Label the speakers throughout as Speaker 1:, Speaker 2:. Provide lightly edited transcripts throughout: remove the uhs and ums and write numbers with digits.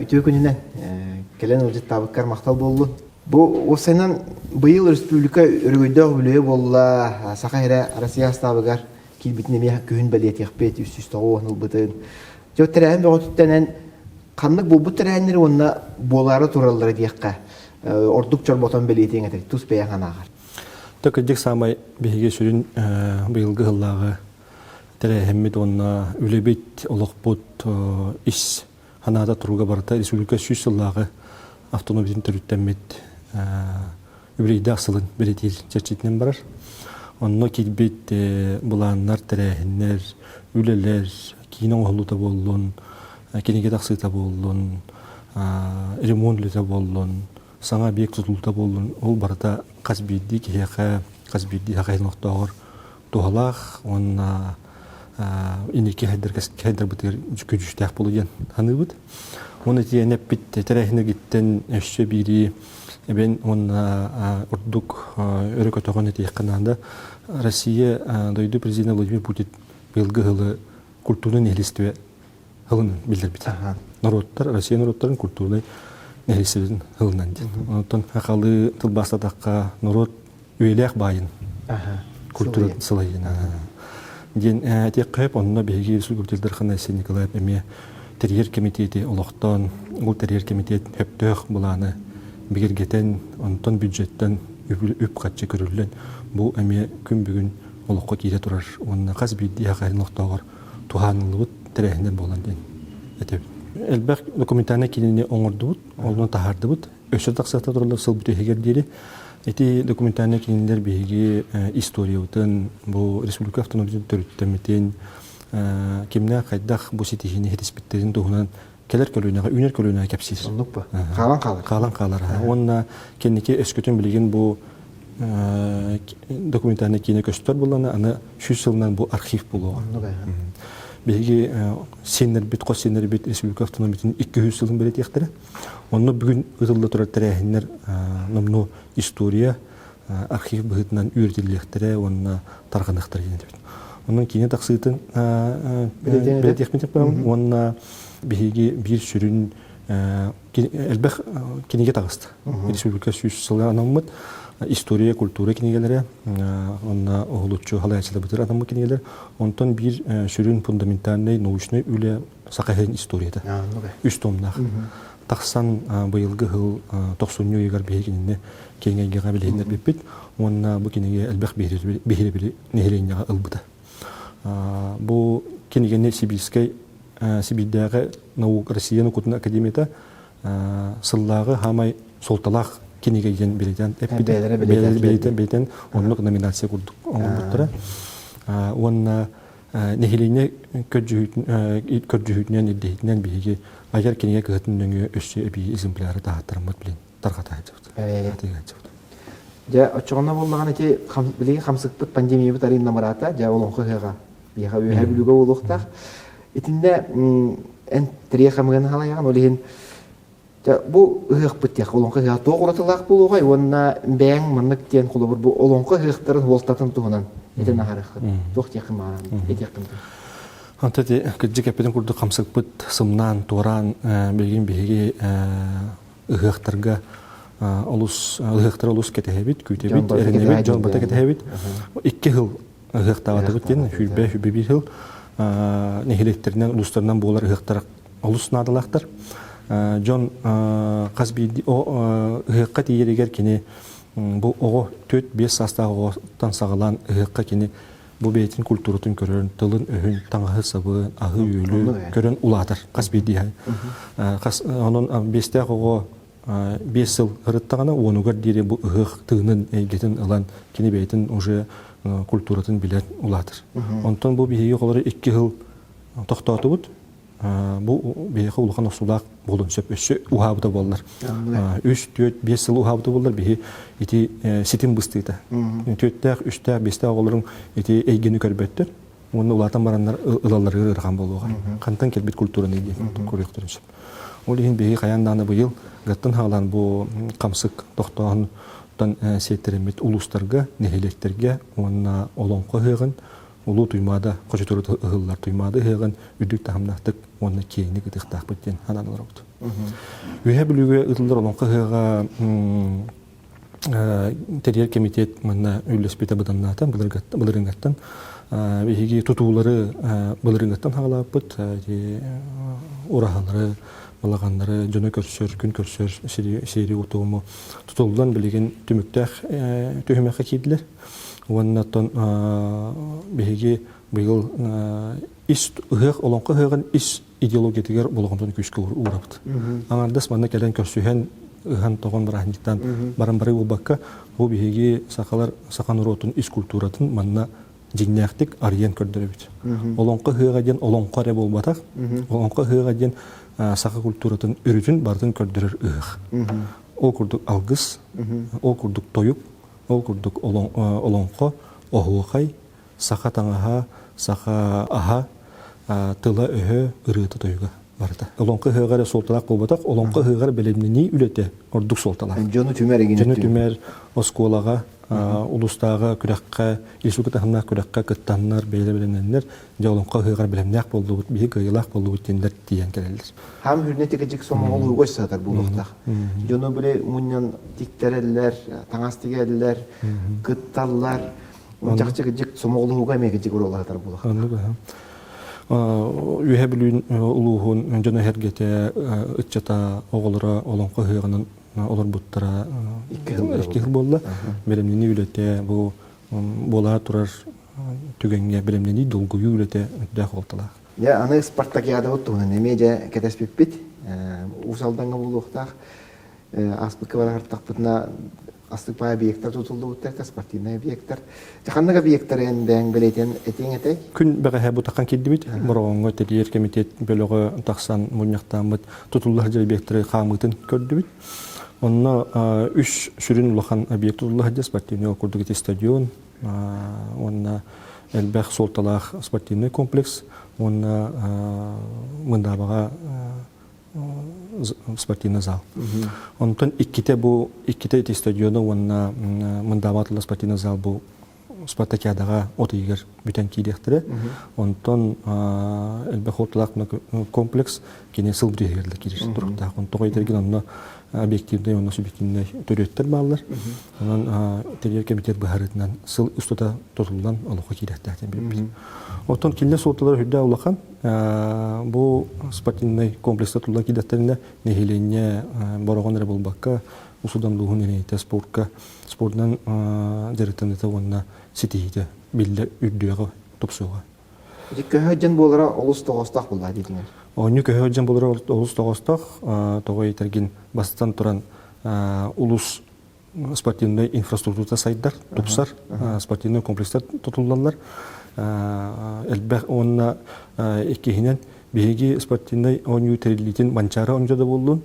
Speaker 1: Үтүө күнүнэн кэлэн ыалдьыттаабыккар махтал буоллун. Бу уопсайынан быйыл республика өрөгөйдөөх үбүлүөйэ буолла. Саха сирэ Россия астаабыгар киирбитин эмиэ күһүн бэлиэтиэхпит, 390 ылбытын. Дьэ, тэрээһин бөҕөтүттэнэн ханнык буолбут тэрээһиннэри уонна буолаары тураллара диэххэ ордук чорботон бэлиэтиэҥ этэ тус бэйэҥ санааҕар.
Speaker 2: То кырдьык саамай биһиги сүрүн быйылгы сыллааҕы тэрээһиммит уонна үлэбит, олохпут ис санаата туруга барыта республика 100 сыллааҕы автономиятын төрүттэммит үбүлүөйдээх сылын бэлиэтиир чэрчитинэн барар. Онно киирбит былааннар, тэрээһиннэр, үлэлэр, киинэ оҥоһуллуута буоллун, кинигэ тахсыыта буоллун, ремонт үлэтэ буоллун, саҥа объект тутуллуута буоллун, ол барыта хас биирдии киһиэхэ, хас биирдии саха иһин олохтооҕор туһалаах уонна инники хайдарбытыгар көдьүүстээх буолуо диэн саныыбыт. Уонна итиэнэ эппит тэрээһинигиттэн өссө биири эбэн уонна ордук өрө көтөҕөн этиэххэ наада. Россия дойду президенэ Владимир Путин быйылгы сылы культурнай нэһилиэстибэ сылынан биллэрбит. Норуоттар, Россия норуоттарын культурнай нэһилиэстибэтин сылынан диэн. Онтон сахалыы тылбаастатахха норуот үйэлээх баайын культуратын сылайын диэн этиэххэ сөп. Онно биһиги Республика Дархан Айсен Николаев эмиэ тэрийэр кэмитиэти олохтоон, ол тэрийэр кэмитиэт сөптөөх былааны бигэргэтэн, онтон бюджеттан үп-харчы көрүллэн, бу эмиэ күн бүгүн олоххо киирэ турар уонна хас биирдии хаһын олохтооҕор туһааныллыбыт тэрээһиннэр буолан диэн этэбит. Элбэх документальнай киинэни оҥордубут, онно таһаардыбыт. Өссө тахсыахта тураллар сыл бүтэһигэр диэри. Ити документальнай киинэлэр биһиги историябытын, бу республика автономиятын төрүттэммитин, кимнээх хайдах бу ситиһиини ситиспиттэрин туһунан кэлэр көлүөнэҕэ, үүнэр көлүөнэҕэ кэпсиир.
Speaker 1: Оннук ба? Хаалан хаалар.
Speaker 2: Хаалан хаалар. Уонна кэнники өскөтүн билигин бу документальнай киинэ көстөр буоллаҕына, аны 100 сылынан бу архив буолуоҕа. Биһиги сиэннэрбит, хос сиэннэрбит республика автономиятын 200 сылын бэлиэтиэхтэрэ. Онно бүгүн ыытылла турар тэрээһиннэр номнуо история, архив быһыытынан үөрэтиллиэхтэрэ уонна тарҕаныахтара диэн этэбит. Онон киинэ тахсыытын бэлиэтиэхпин уонна биһиги биир сүрүн элбэх кинигэ таҕыста. Республика 100 сыла анаммыт история, культура кинигэлэрэ, онно уһулуччу халайааччыларбытыгар анаммыт кинигэлэр. Онтон биир сүрүн фундаментальнай научнай үлэ Саха сирин историята. Үс томнаах. Тахсан быйылгы сыл тохсунньу ыйыгар биһиги кинини киэҥ эйгэҕэ билиһиннэрбиппит уонна бу кинигэ элбэх биһирэбили нэһилиэнньэҕэ ылбыта. Бу кинигэни Сибирскэй Сибиирдээҕи наука Россия наукатын академията сыллааҕы хаамай суолталаах кинигэ диэн бэлиэтээн эппитэ. Бэлиэтээн оннук номинация курдук оҥорбуттара. Уонна нэһилиэнньэ көрдьүһүүтүнэн ирдэһиитинэн биһиги айар кинигэ кыһатын нөҥүө өссө эбии экземпляры таһааттараммыт билин тарҕата сылдьыбыт.
Speaker 1: Дьэ, оччоҕуна буоллаҕына ити билигин хамсыкпыт пандемиябыт арыйын намыраата, дьэ олоҥхо ыһыаҕа биһиэхэ Үөһээ Бүлүүгэ буолуохтаах. Итиннэ эн тириэ хамыгын халайаҕын, ол иһин Дьэ, бу ыһыахпыт диэх олоҥхо ыһыаҕа туох уратылаах буолуоҕай уонна бэйэҥ маннык диэн холобур бу олоҥхо ыһыахтарын уолтатын туһунан этэн аһарыаххын туох диэххин баҕаран этиэххин
Speaker 2: Онто ити кырдьык эппитин курдук хамсыкпыт сымнаан, туораан билигин биһиги ыһыахтарга олус ыһыахтары олус кэтэһэбит, күүтэбит, эрэнэбит, дьон барыта кэтэһэбит. Икки сыл ыһыахтаабатыбыт диэн сүүрбэ сүүрбэ биир сыл нэһилиэктэринэн, улуустарынан буолар ыһыахтар олус наадалаахтар. Дьон хас биирдии ыһыахха тиийэригэр кини бу оҕо 4-5 саастаах оҕоттон саҕалаан ыһыахха кини бу бэйэтин культуратын көрөн, тылын-өһүн, таҥаһы-сабы, аһы-үөлү көрөн улаатар хас биирдии хас онон биэстээх оҕо 5 сыл ырыттаҕына уонугар диэри бу ыһыах тыынын эйгэтин ылан кини бэйэтин уже культуратын билэр улаатар. Онтон бу биһиги оҕолору 2 сыл тохтоотубут. Бу биһиэхэ улахан охсуулаах буолуон сөп. Өссө уһаабыта буоллар. 3, 4, 5 сыл уһаабыта буоллар биһи ити ситим быстыыта. Түөртээх, үстээх, биэстээх оҕолорун ити эйгэни көрбөттөр. Уонна улаатан бараннар ылалларыгар ыарахан буолуоҕа. Хантан кэлбит культураны диэн көрүөхтэрин сөп. Ол иһин биһиги хайаан даҕаны быйыл гаттан хаалан бу хамсык тохтооһунтан сиэттэрэммит улуустарга, нэһилиэктэргэ уонна Олоҥхо ыһыаҕын. Улуу Туймаада хочотугар ыһыллар Туймаада ыһыаҕын үрдүк таһымнаахтык уонна киэҥник ытыахтаахпыт диэн санаан олоробут. Үөһээ Бүлүүгэ ыытыллар Олоҥхо ыһыаҕа тэрийэр кэмитиэт манна үллэспитэ быданнаата былырыыҥҥаттан. Биһиги тутуулары былырыыҥҥаттан хаалааппыт ураһалары, балаҕаннары, дьону көрсөр, күн көрсөр сири утууму тутуллан билигин түмүктээх түһүмэххэ киирдилэр. Уонна оттон биһиги быйыл ис ыһыах олоҥхо ыһыаҕын ис идеологиятыгар болҕомтону күүскэ уурабыт. Аҥардас манна кэлэн көрсүһэн, ыһан-тоҕон бырааһынньыктаан баран барыы буолбакка, бу биһиги сахалар саха норуотун ис культуратын манна дьиҥнээхтик арыйан көрдөрөбүт. Олоҥхо ыһыаҕа диэн олоҥхо эрэ буолбатах, олоҥхо ыһыаҕа диэн саха культуратын өрүтүн барытын көрдөрөр ыһыах. Ол курдук алгыс, ол курдук тойук, ол курдук олоҥхо, оһуохай, саха таҥаһа, саха аһа, тыла-өһө, ырыата-тойуга барыта. Олоҥхо ыһыаҕа эрэ суолталаах буолбатах, олоҥхо ыһыаҕар бэлэмнэнии үлэтэ ордук суолталаах.
Speaker 1: Дьону түмэр
Speaker 2: эгин Дьону түмэр оскуолаҕа, улуустааҕы күрэххэ, республика таһымнаах күрэххэ кыттаннар, бэйэлэр бэлэмнэннэр, дьэ олоҥхо ыһыаҕар бэлэмнээх буоллубут, биһи кыайыылаах буоллубут диэннэр тиийэн кэлэллэр.
Speaker 1: Хам хүрнэ тикэдьик сомоҕолууга сатар буолуохтаах. Дьону били мунньан тиктэрэллэр, таҥас тигэллэр, кытталлар. Чахчы кыдьык сомоҕолоһууга эмиэ кыдьык уруолаһытар буолуох.
Speaker 2: Оннук Үөһэ Бүлүүн улууһун дьоно-сэргэтэ, ыччата, оҕолоро олоҥхо ыһыаҕынан олорбуттара икки сыл буолла. Бэлэмнэнии үлэтэ бу буола турар түгэҥҥэ бэлэмнэнии долгуйуу үлэтэ үрдээх суолталаах.
Speaker 1: Дьэ, аны спартакиадабыт туһунан эмиэ дьэ кэтэспиппит. Уус Алдаҥҥа буолуохтаах. Ааспыкка барахтахпытына астык баай объектар тутуллубуттар, спортивнай объектар. Ханнык объектары эн бэйэҥ бэлиэтэн этиэҥ этэй?
Speaker 2: Күн бэҕэһээ бутаххан киирдибит. Бороҕоҥҥо тэрийэр кэмитиэт бөлөҕө тахсан мунньахтааммыт тутулла сылдьар объектары хаамыытын көрдүбүт. Онно үс сүрүн улахан объект тутулла сылдьар спортивный ол курдук ити стадион уонна элбэх суолталаах спортивный комплекс уонна Мындаабаҕа спортивный зал. Онтон иккитэ бу иккитэ ити стадиона уонна Мындаабаҕа тылла спортивный зал бу спартакиадаҕа от ыйыгар бүтэн киириэхтэрэ. Онтон элбэх уотулаах комплекс кини сыл бүтүһүгэр да киирэр туруктаах. Онтон этэргин онно объективнай уонна субъективнай төрүөттэр бааллар. Онон тэрийэр кэмитиэт быһаарыытынан сыл устата тутуллан олоххо киириэхтээх диэн билбит. Оттон кинилэр суолталара үрдээх улахан. Бу спортивнай комплекста тутуллан киирдэхтэринэ нэһилиэнньэ бороҕон эрэ буолбакка Усудан улууһун нэһилиэнньэтэ спортка спордунан дьарыктаныыта уонна ситиһиитэ биллэ үрдүөҕэ, тупсуоҕа.
Speaker 1: Ити көһө дьон буолара олус тоҕоостоох буолла диэтиҥэр.
Speaker 2: Оонньуу көһө дьон буолара олус тоҕоостоох. Тоҕо этэргин бастатан туран улус спортивнай инфраструктура сайдар, тупсар, спортивнай комплекстар тутуллаллар. Элбэх уонна иккиһинэн биһиги спортивнай оонньуу тэриллиитин Манчаары оонньуута да буоллун,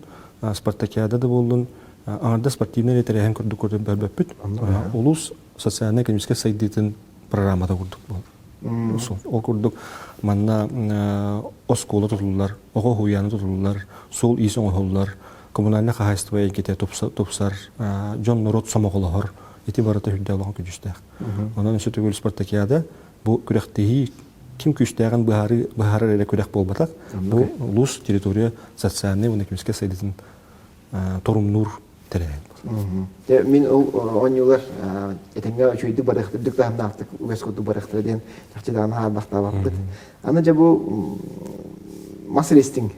Speaker 2: спартакиада да буоллун, аҥардас спортивнай тэрээһин курдук көрөн көрбөппүт. Улус социальнай-экономическай сайдыытын программата курдук буолар. Ол курдук манна оскуола тутуллар, оҕо уһуйаана тутуллар, суол-иис оҥоһуллар, коммунальнай хаһаайыстыба эйгэтэ тупсар, дьон норуот сомоҕолоһор. Ити барыта үрдээх улахан көдьүүстээх. Онон өссө төгүл спартакиада бу күрэхтэһии ким күүстээҕин быһаарыы быһаарар эрэ күрэх буолбатах. Бу улуус территория социальнай уонна экономическай сайдыытын торумнуур тэрээһин.
Speaker 1: Дьэ, мин ол оонньуулар этэҥҥэ үчүгэйдик барыахтар, үрдүк таһымнаахтык үгэс курдук барыахтара диэн чахчы даҕаны хаалбахтаабаппыт. Аны дьэ бу мас рестлинг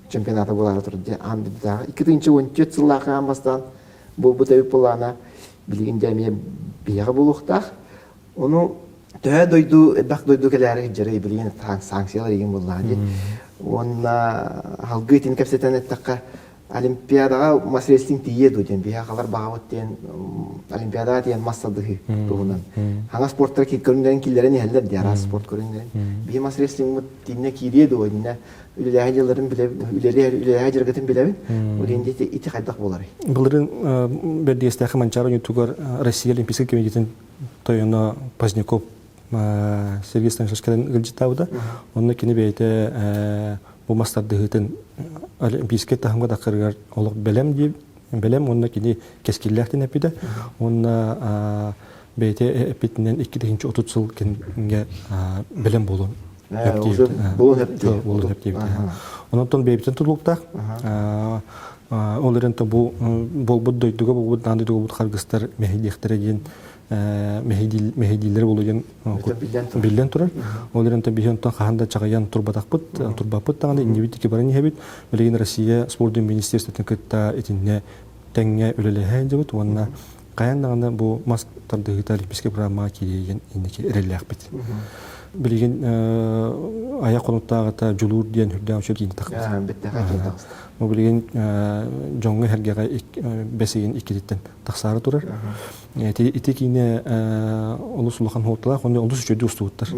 Speaker 1: чемпионата буолаары турар дьэ аан дойдутааҕы 2014 сыллаахха аан бастаан буолбут эбит буоллаҕына билигин дьэ эмиэ биһиэхэ буолуохтаах. Ону төһө дойду элбэх дойду кэлээри сылдьарый билигин санкциялар игин буоллаҕа дии. Уонна салгыы итини кэпсэтэн эттэххэ Олимпиадаҕа мас рестлинг тиийиэ дуо диэн биһиэхэ халар баҕабыт диэн Олимпиадаҕа тиийэн мас тардыһыы туһунан. Хаҥа спорттара көрүҥнэрин киллэрэн иһэллэр дии араас спорт көрүҥнэрин. Биһи мас рестлингмыт тииннэ киириэ дуо иннэ үлэлээһи дьылларын билэбин, үлэлээһи дьарыгытын билэбин. Ол иһин ити хайдах буоларый?
Speaker 2: Былырыын Бэрдиэстээхи Манчаары оонньуутугар Россия Олимпийскай комитетын тойоно Поздняков Сергей Станиславович кэлэн ыалдьыттаабыта. Онно кини бэйэтэ бу мас тардыһыытын олимпийскай таһымга тахсарыгар олох бэлэм дии бэлэм уонна кини кэскиллээх диэн эппитэ. Уонна бэйэтэ эппитинэн 2030 сыл кэннэ бэлэм буолуон
Speaker 1: Буолуон
Speaker 2: сөп Онон бэйэбитин тутулуктаах. Ол эрэн бу буолбут дойдуга буолбут аан дойдуга буолбут харгыстар мэһэйдиэхтэрэ диэн мэһэйдииллэр буолуо диэн биллэн турар. Ол эрэн биһи онтон хаһан да чаҕыйан турбатахпыт, турбаппыт даҕаны иннибит ики баран иһэбит. Билигин Россия спордун министерствотын кытта итиннэ тэҥҥэ үлэлэһэ сылдьабыт уонна хайаан даҕаны бу мас тардыһыыта олимпийскай программаҕа киириэ инники эрэллээхпит. Билигин айах хонуктааҕыта Дьулуур диэн үрдээх үчүгэй киин тахсыбыт. Бу билигин дьоҥҥо сэргэҕэ бэс ыйын иккититтэн тахсаары турар. Ити киинэ олус улахан суолталаах уонна олус үчүгэйдик устубуттар.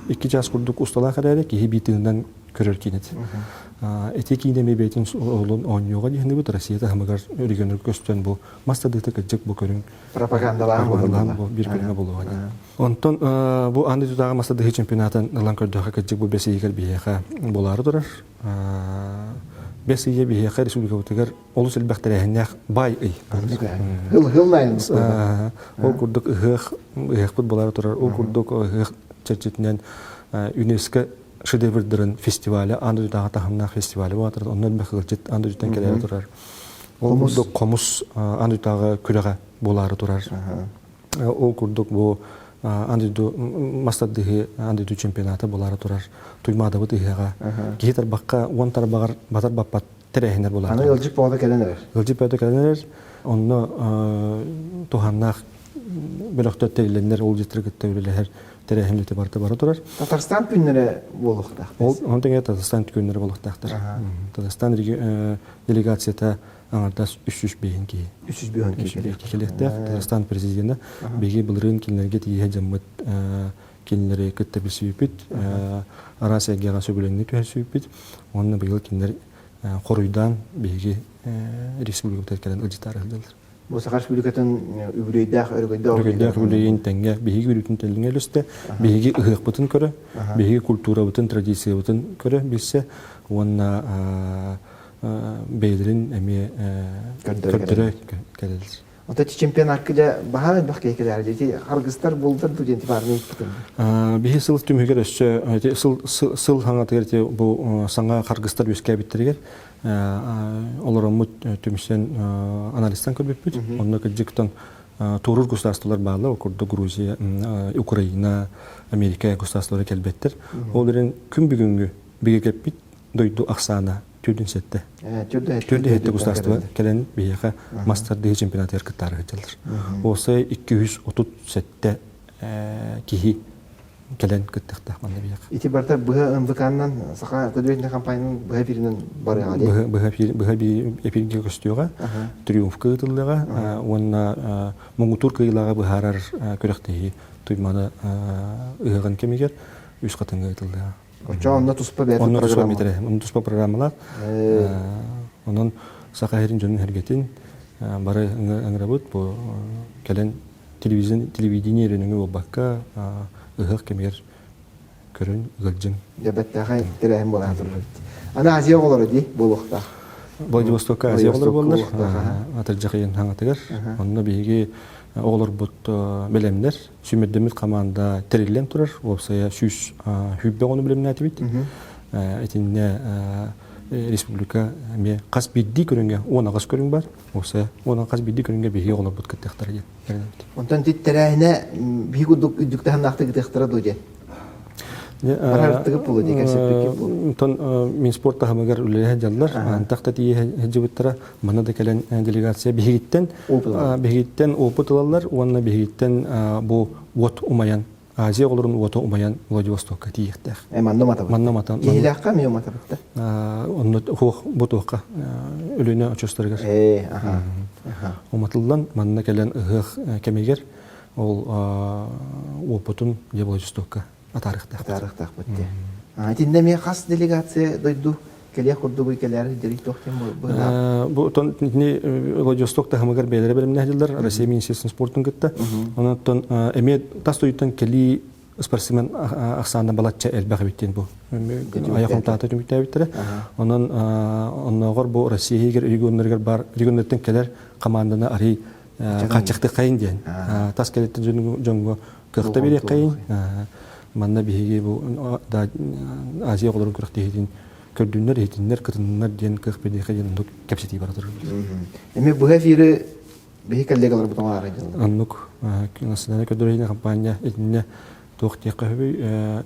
Speaker 2: Икки чаас курдук усталаах эрээри киһи биир тыынынан көрөр киинэт. Ити киинэ эмиэ бэйэтин олун оонньууга диһинибит Россия таһымыгар регионнарга көстөн бу мас тардыыта кырдьык бу көрүҥ
Speaker 1: пропагандалаан
Speaker 2: бу биир көрүҥэ буолуоҕа диэн. Онтон бу аан дойдутааҕы мас тардыһыы чемпионатын ылан көрдөххө кырдьык бу бэс ыйыгар биһиэхэ буолаары турар. Бэс ыйа биһиэхэ республикабытыгар олус элбэх тэрээһиннээх баай ый. Ол курдук ыһыах ыһыахпыт буолаары турар. Ол курдук ыһыах чэрчитинэн ЮНЕСКО шедеврдарын фестиваля аан дойдутааҕы таһымнаах фестиваля буола турар. Онно элбэх ыалдьыт аан дойдуттан кэлээри турар. Ол курдук хомус аан дойдутааҕы күрэҕэ буолаары турар. Ол курдук бу аан дойду мас тардыһыы аан дойду чемпионата буолаары турар. Туймаадабыт ыһыаҕа. Киһи тарбахха уон тарбаҕар батар баппат тэрээһиннэр буолар.
Speaker 1: Аны ыалдьыт бөҕөтө кэлэн эрэр.
Speaker 2: Ыалдьыт бөҕөтө кэлэн эрэр. Онно туһаннаах бөлөхтөр тэриллэннэр ол дьиттери кытта үлэлэһэр тэрээһин үлэтэ барыта бара турар.
Speaker 1: Татарстан күннэрэ буолуохтаах.
Speaker 2: Ол онон тэҥэ Татарстан күннэрэ буолуохтаахтар. Татарстан делегацията аҥардас 305 киһи.
Speaker 1: 305 киһи
Speaker 2: кэлиэхтээх. Татарстан президенэ биһиги былырыын кинилэргэ тиийэ дьаммыт кинилэри кытта билсибиппит, араас эйгэҕэ сөбүлэҥҥэ түһэрсибиппит уонна быйыл кинилэр хоруйдаан биһиги республикабытыгар кэлэн ыалдьытаары сылдьаллар.
Speaker 1: Бу Саха Республикатын үбүлүөйдээх
Speaker 2: өрөгөйдөөх өрөгөйдөөх үбүлүөйүн тэҥҥэ биһиги үрүтүн тэллиҥэ өлүстэ, биһиги ыһыахпытын көрө, биһиги культурабытын, традициябытын көрө, билсэ уонна бэйэлэрин эмиэ көрдөрө кэлэллэр.
Speaker 1: Ото чемпионатка дьэ баһаан элбэх киһи кэлээр ити харгыстар булдар ду диэн типаарны ыйыппытым.
Speaker 2: Биһи сыл түмүгэр өссө ити сыл сыл хаҥатыгар ити бу саҥа харгыстар үөскээбиттэригэр олороммут түмсэн анализтан көрбүппүт. Онно кырдьыктан туоруур государстволар бааллар, ол курдук Грузия, Украина, Америка государстволара кэлбэттэр. Ол эрэн күн бүгүҥҥү бигэргэппит дойду ахсаана төрдүн сэттэ. Төрдүн сэттэ государство кэлэн биһиэхэ мас тардыһыы чемпионатыгар кыттаары сылдьаллар. Уопсай 237 киһи кэлэн кыттыахтаах манна биһиэхэ.
Speaker 1: Ити барыта быһа МВК-нан Саха көдүрэтинэ компаниянын быһа эфиринэн барыаҕа
Speaker 2: дии. Быһа быһа эфиргэ көстүөҕэ, триумфка ыытыллыаҕа уонна муҥутуур кыайыылааҕы быһаарар күрэхтэһии Туймаада ыһыаҕын кэмигэр үс хатыҥҥа ыытыллыаҕа.
Speaker 1: Оччоҕо онно туспа бэйэтин
Speaker 2: Онно туспа миэтэрэ, онно туспа программалаах. Онон Саха сирин дьонун сэргэтин бары ыҥырабыт бу кэлэн телевидение эрэ буолбакка ыһыах кэмигэр көрөн ыалдьыҥ.
Speaker 1: Дьэ бэттээхэй тэрээһин буолан турар. Аны Азия оҕолоро дии буолуохтаах.
Speaker 2: Владивостокка Азия оҕолоро буоллар атырдьах ыйын хаҥатыгар. Онно биһиги оҕолорбут бэлэмнэр Сүүмэрдэммит хамаанда тэриллэн турар. Уопсайа 120 оҕону бэлэмнээтибит. Итиннэ республика эмиэ хас биирдии көрүҥҥэ 18 көрүҥ бар. Уопсайа 10 хас биирдии көрүҥҥэ биһиги оҕолорбут кыттыахтара диэн эрэнэбит.
Speaker 1: Онтон ити тэрээһинэ биһиги курдук үрдүк таһымнаахтык ытыахтара дуо диэн? Барар буолуо дии кэпсэппиккит буолуо.
Speaker 2: Онтон Минспорт таһымыгар үлэлэһэ дьаллар. Антах да тиийэ сылдьыбыттара. Манна да кэлэн делегация биһигиттэн биһигиттэн опыт ылаллар уонна биһигиттэн бу уот умайан Азия оҕолорун уота умайан Владивостокка тиийиэхтээх.
Speaker 1: Манна уматабыт.
Speaker 2: Манна уматан.
Speaker 1: Киһилээххэ эмиэ уматабыт да?
Speaker 2: Онно хуох бу туохха Өлүөнэ очуостарыгар. Уматыллан манна кэлэн ыһыах кэмигэр ол уопутун дьэ Владивостокка атаарыахтаахпыт.
Speaker 1: Атаарыахтаахпыт дии. Итиннэ эмиэ хас делегация дойду кэлиэх курдугуй кэлээр дьэрий туох диэн
Speaker 2: быһыылаах? Бу отон итини Владивосток таһымыгар бэйэлэрэ бэлэмнээх дьыллар Россия Министерствотын спортун кытта. Онон эмиэ тас дойдуттан кэлии спортсмен ахсаана балачча элбэх эбит диэн бу айах хонтаата түмүктээбиттэрэ. Онон оннооҕор бу Россия иһигэр регионнарыгар бар регионнартан кэлэр команданы арый. хааччахтыаххайын диэн. Тас кэлиттэн дьоҥҥо кыахта биэриэххэйин. Манна биһиги бу Азия оҕолорун күрэхтэһиитин көрдүннэр, иһитиннэр, кытыннар диэн кыах биэриэххэ диэн оннук кэпсэтии бара турар.
Speaker 1: Эми быһа эфири биһи коллегаларбыт оҥорор дьыллар.
Speaker 2: Оннук национальнай көрдөрүүнү компания итиннэ туох диэххэ сөбүй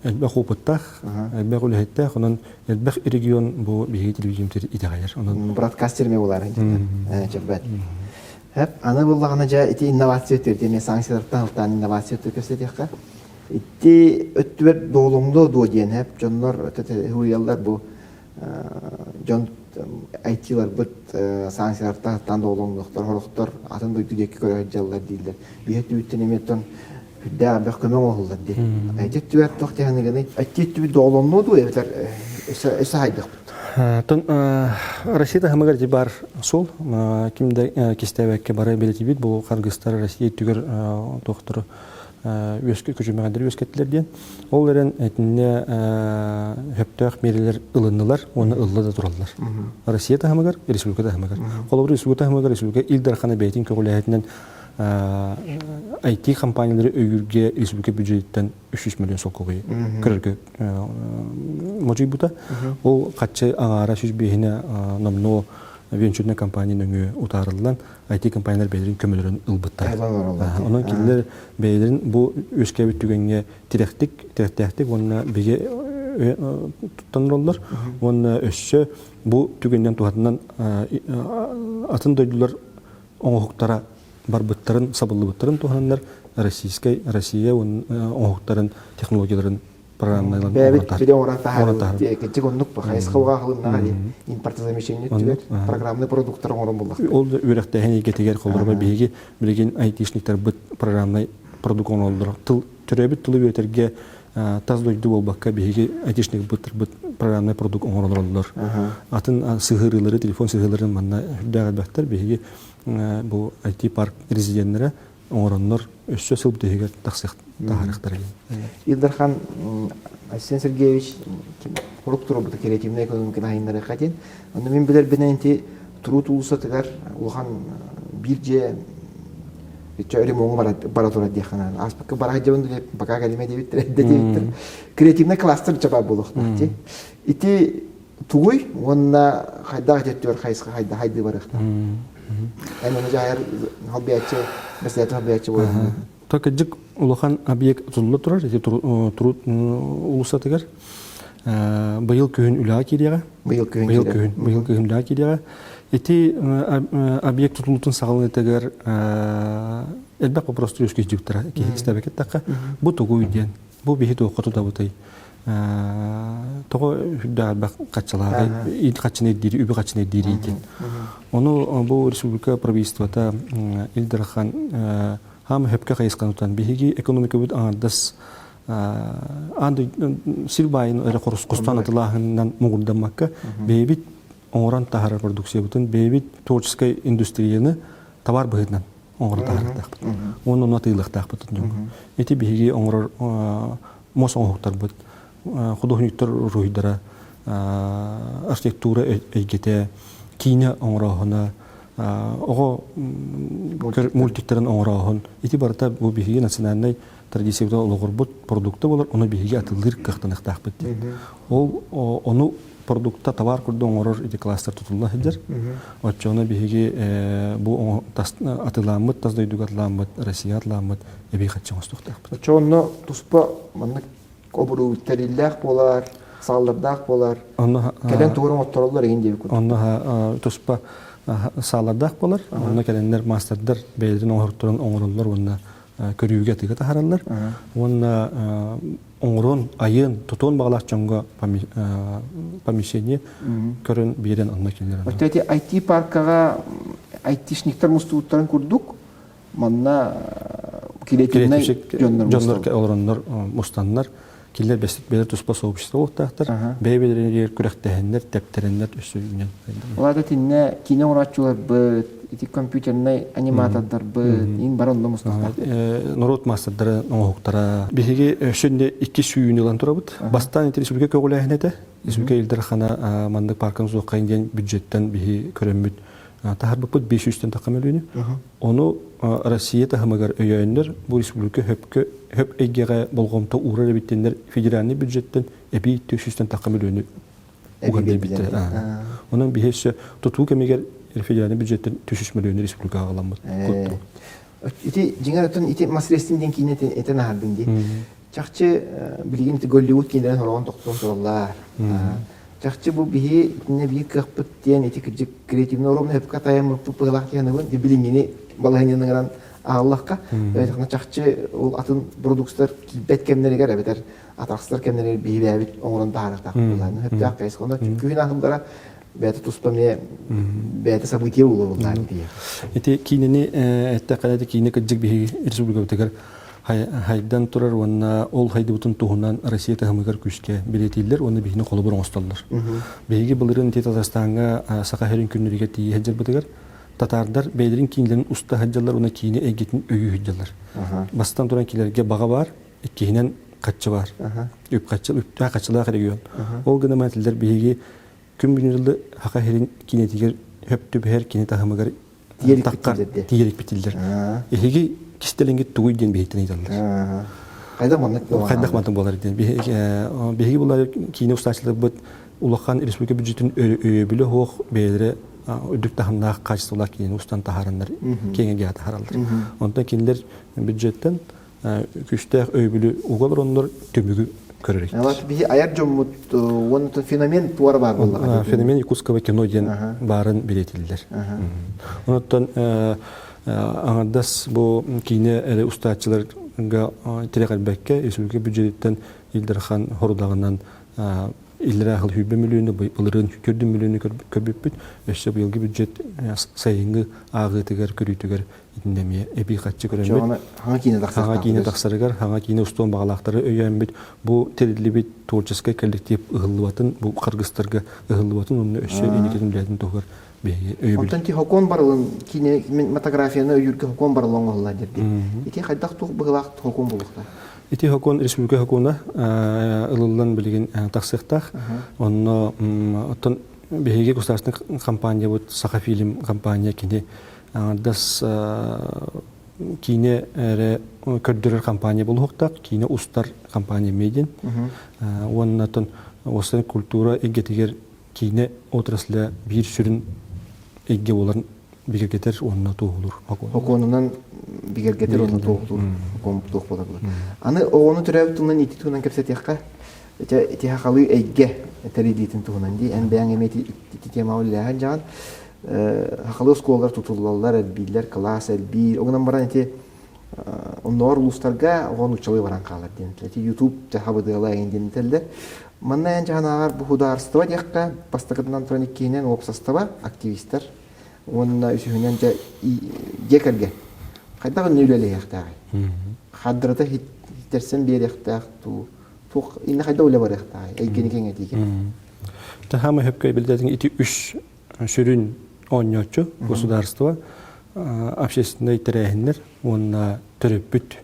Speaker 2: элбэх опыттаах, элбэх үлэһиттээх, онон элбэх регион бу биһиги телевидениебитигэр итэҕэйэр. Онон
Speaker 1: бродкастер эмиэ буолар дьыллар. Хэп, аны буллаҕына дьэ ити инновация өттүгэр эмиэ санкциялартан ылтаан инновация өттүгэр кэпсэтиэххэ. Ити өттүгэр доолоҥдо дуо диэн хэп дьоннор суруйаллар бу дьон IT-ларбыт санкциялартан ылтаан доолоҥнуохтар, сорохтор атын дойду диэки көрө сылдьаллар дииллэр. Биһи өттүбүттэн эмиэ оттон үрдээх элбэх көмө оҥоһуллар дии. IT өттүгэр туох дьаһаныгыный? IT өттүбүт доҕолоннуо дуу эбэтэр өссө хайдахпыт?
Speaker 2: Тон Россия таһымыгар ити бар суол. Ким да кистээбэккэ бары билэтибит бу харгыстар Россия өттүгэр туохтары үөскэ күчүмэҕэйдэри үөскэттилэр диэн. Ол эрэн итиннэ сөптөөх миэрэлэр ылыннылар уонна ылла да тураллар. Россия таһымыгар, республика таһымыгар. Холобур, республика таһымыгар республика Ил Дархана бэйэтин көҕүлээһининэн IT компаниялары өйүүргэ республика бюджетиттэн 300 миллион солкуобайы көрөргө модьуйбута. Ол хаччы аҥаара 105-ине номнуо венчурная компания нөҥүө утаарыллан IT компаниялар бэйэлэрин көмөлөрүн ылбыттар. Онон кинилэр бэйэлэрин бу үөскээбит түгэҥҥэ тирэхтик, тирэхтээхтик уонна бигэ туттан олороллор. Уонна өссө бу түгэннэн туһатынан атын дойдулар оҥоһуктара барбыттарын, сабыллыбыттарын туһананнар российскай Россия оҥоһуктарын технологияларын программаларын
Speaker 1: Бэйэбит били оҥорон таһаарбыт кичик оннук хайысхалга халыннаҕа диэн импортозамещение өттүгэр программный продуктар оҥорон буллахпыт.
Speaker 2: Ол үөрэхтээһин эйгэтигэр холорума биһиги билигин айтишниктарбыт программнай продукт оҥороллор. Тыл төрөөбүт тылы үөрэтэргэ тас дойду буолбакка биһиги айтишникпыт программный продукт оҥороллор. Атын сыһыарыылары, телефон сыһыарыыларын манна үрдээх элбэхтэр. Биһиги бу IT-парк резиденнэрэ оҥороннор өссө сыл бүтэһигэр тахсыах таһаарыахтара диэн.
Speaker 1: Ил Дархан Айсен Сергеевич хорук туруорбута креативнай экономиканы айыннарыахха диэн. Онно мин билэрбинэн ити Труд уулуссатыгар улахан биир дьиэ Иччэ ремоҥҥа бара турар диэххэ наада. Ааспыкка бара сылдьабын пока кэлимэ диэбиттэр, эрдэ диэбиттэр. Креативный кластер дьаба буолуохтаах дии. Ити тугуй уонна хайдах дьэттүөр хайысха хайда хайдыы барыахтаах. Эн ону дьаһайар халбияччы, бэсээтэ халбияччы буолан.
Speaker 2: То кырдьык улахан объект тутулла турар, ити Труд уулуссатыгар. Быйыл күһүн үлэҕэ киириэҕэ.
Speaker 1: Быйыл күһүн
Speaker 2: быйыл күһүн быйыл күһүн үлэҕэ киириэҕэ. Ити объект тутулуутун саҕаланыытыгар элбэх вопростар үөскүйдүктара киһи истээбэккэ эттэххэ бу тугуй диэн бу биһи туохха тутабытый тоҕо үрдээх элбэх хаччалааҕый хаччыны ирдиир үбү хаччыны ирдиирий диэн ону бу республика правительствота Ил Дархан хаама хөпкө хайысханы тутан биһиги экономикабыт аҥардас аан сир баайын эрэ хостон атылааһынынан муҥурдаммакка бэйэбит оҥорон таһаарар продукциябытын бэйэбит творческай индустрияны товар быһыытынан оҥорон таһаарыахтаахпыт уонна ону атыылыахтаахпыт ити биһиги оҥорор муос оҥоһуктарбыт художниктар уруһуйдара архитектура эйгэтэ киинэ оҥорооһуна оҕо мультиктарын оҥорооһун ити барыта бу биһиги национальнай традициябытын олоҕурбут продукта буолар, ону биһиги атыллыыр кыахтаныахтаахпыт диэн. Ол ону продукта товар курдук оҥорор ити кластер тутулла сылдьар. Оччоҕуна биһиги бу атыылааммыт, тас дойдуга атыылааммыт, Россия атыылааммыт эбии хаччы оҥостуохтаахпыт.
Speaker 1: Оччоҕуна туспа маннык оборуу тэриллээх буолар, сааллардаах буолар. Кэлэн тугу оҥоттороллор игин диэбит
Speaker 2: курдук. Онно туспа саалардаах буолар. Онно кэлэннэр маастардар бэйэлэрин оҥоһуктарын оҥороллор уонна көрүүгэ атыыга таһаараллар уонна оҥоруон, айыан, тутуон баҕалаах дьоҥҥо помещение көрөн биэрэн онно кинилэр.
Speaker 1: Оттон ити IT-паркаҕа айтишниктар мустубуттарын курдук манна креативнай
Speaker 2: дьоннор олороннор мустаннар кинилэр бэйэлэр туспа сообщество буолуохтаахтар бэйэ-бэйэлэригэр күрэхтэһэннэр тэптэрэннэр өссө үүнэн
Speaker 1: Ол аата итиннэ киинэ оҥорооччуларбыт, ити компьютернай аниматордарбыт, иин бары онно мустахтаах.
Speaker 2: Норуот маастардара оҥоһуктара. Биһиги өссө икки сүүнү ылан турабыт. Бастаан ити республика көҕүлээһин этэ. Республика Ил Дархана маннык парканы суоххайын диэн бюджеттан биһи көрөммүт. Таһарбыппыт 500-тэн тахха мөлүйүнү. Ону Россия таһымыгар өйөөннөр бу республика хөпкө хөп эйгэҕэ болҕомто уурар эбиттэннэр федеральный бюджеттен эбии 400-тэн тахха мөлүйүнү уган биэрбиттэр. Онон биһи өссө тутуу кэмигэр федеральный бюджеттен 300 мөлүйүнү республикаҕа аҕаламмыт.
Speaker 1: Ити дьиҥэр отон ити мас-рестлинг диэн киинэ этэн аһардыҥ дии. Чахчы билигин ити Голливуд киинэлэрин сороҕун тохтоон тураллар. Чахчы бу биһи итиннэ биир кыахпыт диэн ити кырдьык креативный оруобуна сөпкө тайаммыппыт быһыылаах диэн саныыбын. Билиҥҥини балаһыанньаны ыҥыран ааллахха, чахчы ол атын продукттар киирбэт кэмнэригэр эбэтэр атахсытар кэмнэригэр биһи бэйэбит оҥорон таһаарыахтаахпыт быһыылаах. Сөптөөх хайысха. Онон күһүн аһыллара бэйэтэ туспа эмиэ бэйэтэ событие буолуо
Speaker 2: Ити киинэни эттэххэ ити киинэ кырдьык биһиги республикабытыгар хайдан турар уонна ол хайдыбытын туһунан Россия таһымыгар күүскэ бэлиэтииллэр уонна биһини холобур оҥостоллор. Биһиги былырыын ити Татарстаҥҥа Саха сирин күннэригэр тиийэ сылдьарбытыгар татаардар бэйэлэрин киинэлэрин уста сылдьаллар уонна киинэ эйгэтин өйүү сылдьаллар. Бастатан туран кинилэргэ баҕа баар, иккиһинэн хаччы баар. Үп хаччы, үптээх хаччылаах регион. Ол гынан этилэр биһиги күн бүгүн Саха сирин киинэтигэр хөп түбэһэр кини таһымыгар тиийэрикпитиллэр. Эһиги кистэлэҥҥит тугуй диэн биһиктэн ыйыталлар.
Speaker 1: Хайдах маннык
Speaker 2: Хайдах маннык буолар диэн. Биһиги булар киинэ устааччыларбыт улахан республика бюджетин өйөбүлэ суох бэйэлэрэ үрдүк таһымнаах качестволаах киинэни устан таһаараннар киэҥ эйгэҕэ таһаараллар. Онтон кинилэр бюджеттэн күүстээх өйөбүлү уга олороннор түмүгү көрөр
Speaker 1: эбит. Биһи айар дьоммут уонна феномен туора баар буоллаҕа.
Speaker 2: Феномен якутского кино диэн баарын билетиллэр. Онуттан аҥардас бу киинэ эрэ устааччыларга тирэҕирбэккэ республика бюджетиттэн Ил Дархан хорудаҕынан иллэрээ сыл 100 мөлүйүөнү былырыын 4 мөлүйүөнү көрбүппүт. Өссө быйылгы бюджет сайыҥҥы ааҕыытыгар, көрүүтүгэр итиннэ эмиэ эбии харчы көрөммүт.
Speaker 1: Хаҥа киинэ
Speaker 2: Хаҥа киинэ тахсарыгар, хаҥа киинэ устуон баҕалаахтары өйөөммүт, бу тэриллибит творческай коллектив ыһыллыбатын, бу харгыстарга ыһыллыбатын уонна өссө инникитин үлэтин туһугар биһиги өйөбүл.
Speaker 1: Онтон ти хокуон барылын киинэ кинематографияны өйүүргэ хокуон барылын оҥоһуллар дии. Ити хайдах туох быһыылаах хокуон буолуохтаах?
Speaker 2: Ити хокуон республика хокуона ылыллан билигин тахсыахтаах. Онно оттон биһиги государственный компаниябыт Сахафильм компания кини аҥардас киинэ эрэ көрдөрөр компания буолуохтаах, киинэ устар компания эмиэ диэн. Уонна оттон уопсай культура эйгэтигэр киинэ отраслэ биир сүрүн эйгэ буоларын бигэргэтэр уонна туоһулуур
Speaker 1: Сокуонунан бигэргэтэр уонна туоһулуур сокуон туох буолар Аны оҕону төрөөбүт тылынан иитии туһунан кэпсэтиэххэ. Ити сахалыы эйгэ тэриллиитин туһунан дии. Эн бэйэҥ эмиэ ити темаҕа үлэлээһин дьаҕан сахалыы оскуолалар тутуллаллар, элбииллэр, кылаас элбиир. Ол гынан баран ити оннооҕор улуустарга оҕо нууччалыы баран хаалар диэн. Ити YouTube сабыдыала эҥин диэн этэллэр. Манна эн дьаһанааҕар бу судаарыстыба диэххэ, бастакытынан туран иккиһинэн уопсастыба, активистар уонна үсүһүнэн дьэ дьиэ кэргэн. Хайдах инньэ үлэлэһиэхтээҕий? Хардырата хитэрсэн биэриэхтээх дуу? Туох иннэ хайдах үлэ барыахтааҕый? Эйгэни кэҥэтиигэ.
Speaker 2: Таһаама хөпкө билдэтин ити үс сүрүн оонньооччу государство, общественнай тэрээһиннэр уонна төрөппүт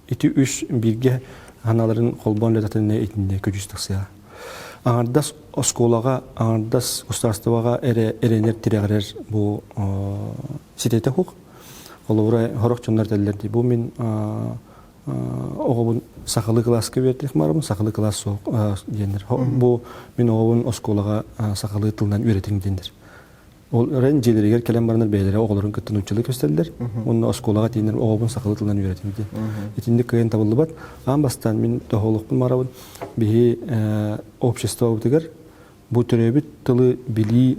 Speaker 2: ити үс бииргэ ханаларын холбоон үлэтэтинэ итиннэ көдьүүс тахсыаҕа. Аҥардас оскуолаҕа, аҥардас государствоҕа эрэ эрэнэр тирэҕирэр бу ситэтэ суох. Холобура, сорох дьоннор этэллэр дии, бу мин оҕобун сахалыы кылааска үөрэтиэх барабын, сахалыы кылаас суох диэннэр. Бу мин оҕобун оскуолаҕа сахалыы тылынан үөрэтиҥ диэннэр. Ол эрэн дьиэлэригэр кэлэн бараннар бэйэлэрэ оҕолорун кытта нууччалыы көстөллөр. Уонна оскуолаҕа тиийэннэр оҕобун сахалыы тылынан үөрэтиҥ диэн. Итинник кыайан табыллыбат. Аан бастаан мин тоһоҕолохпун барабын. Биһи обществобытыгар бу төрөөбүт тылы билии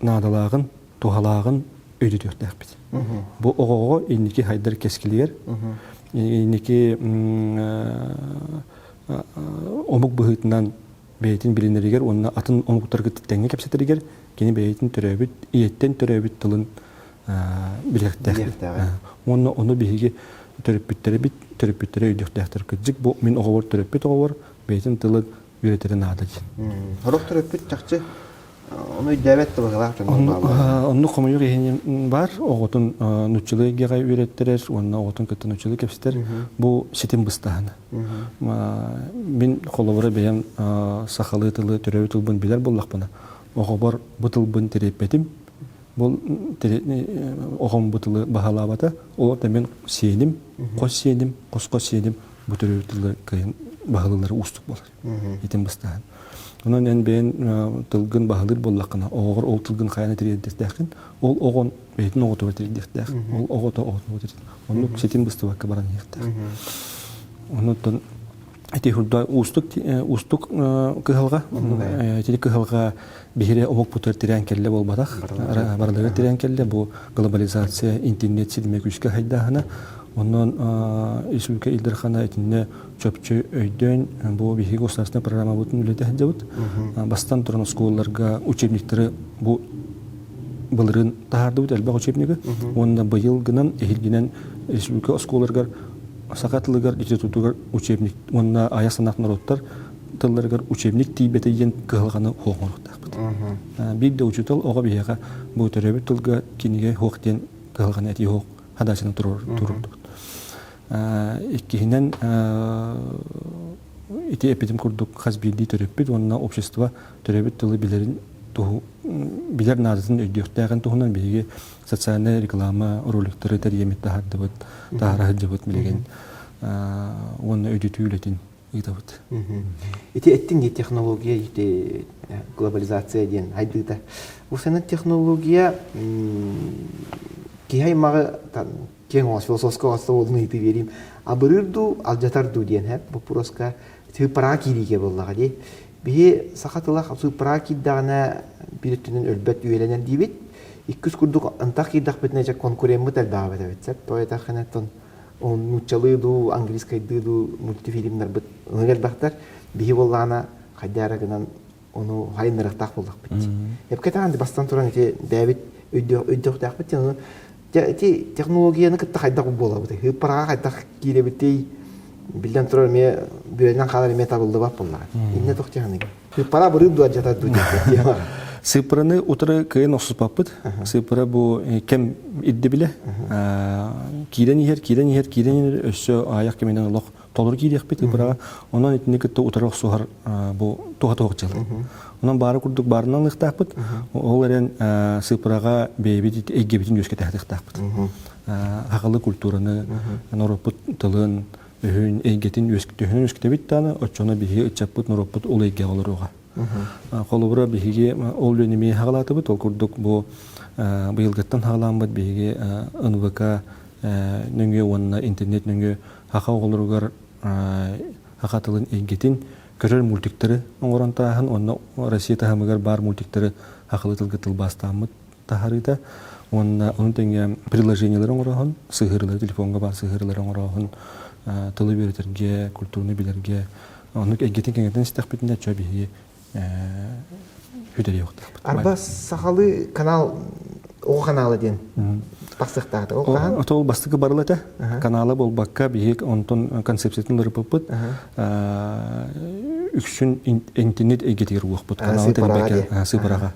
Speaker 2: наадалааҕын, туһалааҕын өйдөтүөхтээхпит. Бу оҕоҕо инники хайдар кэскилигэр, инники омук быһыытынан бэйэтин билинэригэр уонна атын омуктарга тэҥҥэ кэпсэтэригэр кини бэйэтин төрөөбүт ийэттэн төрөөбүт тылын билиэхтээх. Уонна ону биһиги төрөппүттэрбит төрөппүттэрэ өйдүөхтээхтэр. Кырдьык бу мин оҕобор төрөппүт оҕобор бэйэтин тылын үөрэтэрэ наада диэн.
Speaker 1: Сорох төрөппүт чахчы ону өйдөөбөт да быһыылаах дьон
Speaker 2: бааллар. Оннук хомойуох иһин баар оҕотун нууччалыы эйгэҕэ үөрэттэрэр уонна оҕотун кытта нууччалыы кэпсэтэр бу ситим быстаһына. Мин холобура бэйэм сахалыы тылы төрөөбүт тылбын билэр буоллахпына оҕобор бу тылбын тириэппэтим. Бұл оҕом бу тылы баһылаабата. Ол мен сиэним, хос сиэним, хос-хос сиэним бу төрөөбүт тылы кыайан баһылыылара уустук буолар. Итин быстаһан. Онон эн бэйэн тылгын баһылыыр буоллаххына, оҕоҕор ол тылгын хайаан тириэрдиэхтээххин, ол оҕон бэйэтин оҕотугар тириэрдиэхтээх, ол оҕото оҕотугар тириэрдиэхтээх. Оннук ситим быстыбакка баран иһиэхтээх. Оннуттан ити хурда уустук уустук кыһалҕа ити кыһалҕа биһири омук бутар тирээн кэллэ буолбатах барыларыгар тирээн кэллэ бу глобализация интернет ситимэ күүскэ хайдааһына онон республика Ил Дархана итиннэ чопчу өйдөөн бу биһиги государственная программабытын үлэтэ сылдьабыт бастан туран оскуолаларга учебниктары бу былырыын таһаардыбыт элбэх учебнигы уонна быйыл гынан эһилгинэн республика оскуолаларыгар саха тылыгар литературатыгар учебник уонна айа санаах норуоттар тылларыгар учебник тиийбэтэ диэн кыһалҕаны суох оҥоруохтаахпыт. Биир да учуутал оҕо биһиэхэ бу төрөөбүт тылга кинигэ суох диэн кыһалҕаны этии суох хадачаны туруордубут. Иккиһинэн ити эппитим курдук хас биирдии төрөппүт уонна общество төрөөбүт тылы билэрин туһу билэр наадатын өйдүөхтээҕин туһунан биһиги социальная реклама роликтары тэрийэммит таһаардыбыт, таһаара сылдьабыт билигин уонна өйдөтүү үлэтин ыытабыт.
Speaker 1: Ити эттиҥ дии технология ити глобализация диэн хайдыыта. Бу сана технология киһи аймаҕы киэҥ оҕос философскай оҕоста буолун ыйытыы биэриим. Абырыыр дуу, алдьатар дуу диэн һэ боппуруоска сыыппараҕа киириигэ буоллаҕа дии. Биһи саха тыла сыыппараҕа киирдэҕинэ биир өттүнэн өлбөт үйэлэнэр диибит. Иккис курдук ынтах киирдэхпитинэ дьэ конкуреммыт элбээбэт эбит сөп. Тоҕо диэтэххинэ оттон нууччалыы дуу, английскайдыы дуу мультифильмнарбыт ылык элбэхтэр. Биһи буоллаҕына хайдах эрэ гынан ону хайыннарыахтаах буоллахпыт. Эпкэтээн бастан туран ити бэйэбит өйдөөхтөөхпүт диэн ону ити технологияны кытта хайдах буолабытый? Ыыппараҕа хайдах киирэбитий? Биллэн турар эмиэ бүөлэнэн хаалар эмиэ табыллыбат буоллаҕа. Иннэ туох дьаһаныгын? Сыыппара бырыып дуо дьатар дуу диэн
Speaker 2: Сыыппараны утары кыайан охсуспаппыт. Сыыппара бу кэм ирдэбилэ. Киирэн иһэр, киирэн иһэр, киирэн иһэр өссө аайах кэминэн олох толору киириэхпит ыпыраҕа. Онон итини кытта утары охсуһар бу туһа туох дьыала. Онон баары курдук баарынан ылыахтаахпыт. Ол эрэн сыыппараҕа бэйэбит эйгэбитин үөскэтэ Хахалы культураны, норуоппут тылын, өһүн, эйгэтин үөскүтүһүн үөскүтэбит даҕаны, оччону биһиги ыччаппыт, норуоппут ол эйгэҕэ олоруоҕа. Холобура, биһиги ол үлэни эмиэ хаҕалаатыбыт. Ол курдук бу быйылгыттан хаҕалааммыт биһиги НВК нөҥүө уонна интернет нөҥүө саха оҕолоругар саха тылын эйгэтин көрөр мультиктары оҥорон тааһын уонна Россия таһымыгар баар мультиктары сахалыы тылга тылбаастааммыт таһаарыыта уонна ону тэҥэ приложениелары оҥороһун, сыһыарыылары телефоҥҥа баар сыһыарыылары оҥороһун, тылы үөрэтэргэ, культураны билэргэ оннук эйгэтин кэҥэтэн истэхпитинэ чө биһиги хүтэриэхтээхпит.
Speaker 1: Арба сахалыы канал оҕо канала диэн тахсыахтаата. Ол хаһан?
Speaker 2: Ото ол бастакы барыл этэ. Канала буолбакка биһиги онтон концепциятын ырыппыппыт. Үксүн интернет эйгэтигэр уохпут. Каналы тэрийбэккэ сыыпараҕа.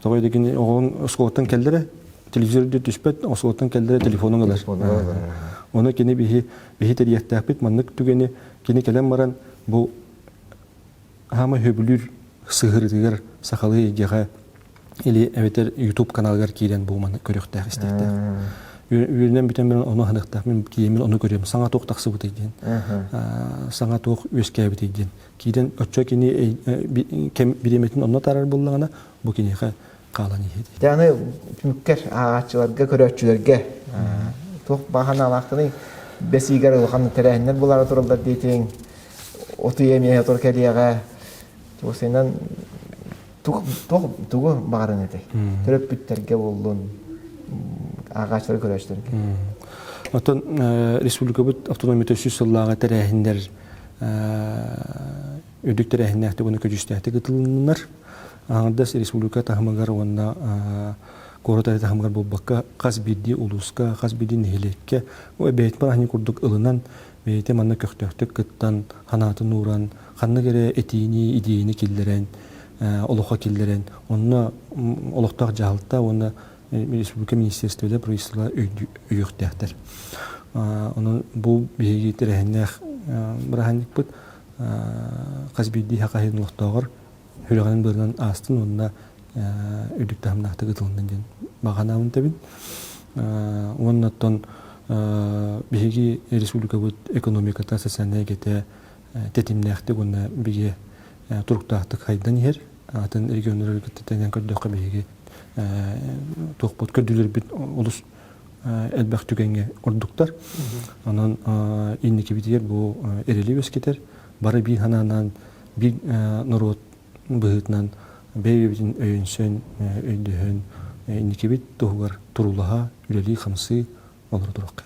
Speaker 2: Тоҕо дигин оҕоҥ оскуолаттан кэллэрэ телевизор түспэт, оскуолаттан кэллэрэ телефонун ылар. Ону кини биһи биһи тэрийиэхтээхпит маннык түгэни кини кэлэн баран бу хаама хөбүлүүр сыһырытыгар сахалыы эйгэҕэ или эбэтэр YouTube каналыгар киирэн бу маны көрүөхтээх истиэхтээх. Үөрэнэн бүтэн баран ону аһыныахтаах мин киэмин ону көрүөм саҥа туох тахсыбытый диэн саҥа туох үөскээбитий диэн киирэн оччо кини кэм бириэмэтин онно таарар буоллаҕына бу киниэхэ хаалан иһиэ
Speaker 1: Дьэ аны түмүккэр ааҕааччыларга, көрөөччүлэргэ туох баҕа бэс ыйыгар улахан тэрээһиннэр буолаары тураллар диэтиҥ от ыйа эмиэ отор кэлиэҕэ туосайынан тугу баҕаран этэй төрөппүттэргэ буоллун ааҕааччылар көрөөччүлэргэ
Speaker 2: Оттон республикабыт автономията сүүс сыллааҕы тэрээһиннэр үрдүк тэрээһиннээхтик уонна көдьүүстээхтик ытылыннылар. Аҥардас республика таһымыгар уонна куорат эрэ таһымыгар буолбакка, хас биирдии улууска, хас биирдии нэһилиэккэ бэйэтин бырааһынньык курдук ылынан, бэйэтэ манна көхтөөхтүк кыттан, санаатын ууран, ханнык эрэ этиини, идиэйэни киллэрэн, олоххо киллэрэн, онно олохтоох дьаһалта уонна республика министерствота, правительство өйүөхтээхтэр. Онон бу биһиги тэрээһиннээх бырааһынньыкпыт хас биирдии хаһыын олохтооҕор сүрэҕинэн быарынан аастын уонна үрдүк таһымнаахтык ытылыннын диэн. баҕанаабын тэбин. Уонна оттон биһиги республикабыт экономиката, социальнай эйгэтэ тэтимнээхтик уонна бигэ туруктаахтык хайдан иһэр. Атын регионнары кытта тэҥэн көрдөххө биһиги туохпут көрдүүлэрбит олус элбэх түгэҥҥэ ордуктар. Онон инникибитигэр бу эрэли үөскэтэр, бары биир санаанан биир норуот быһыытынан бэйэ-бэйэбитин өйөнсөн, өйдөһөн инникибит туһугар туруулаһа, үлэлии-хамсыы олоро туруохха.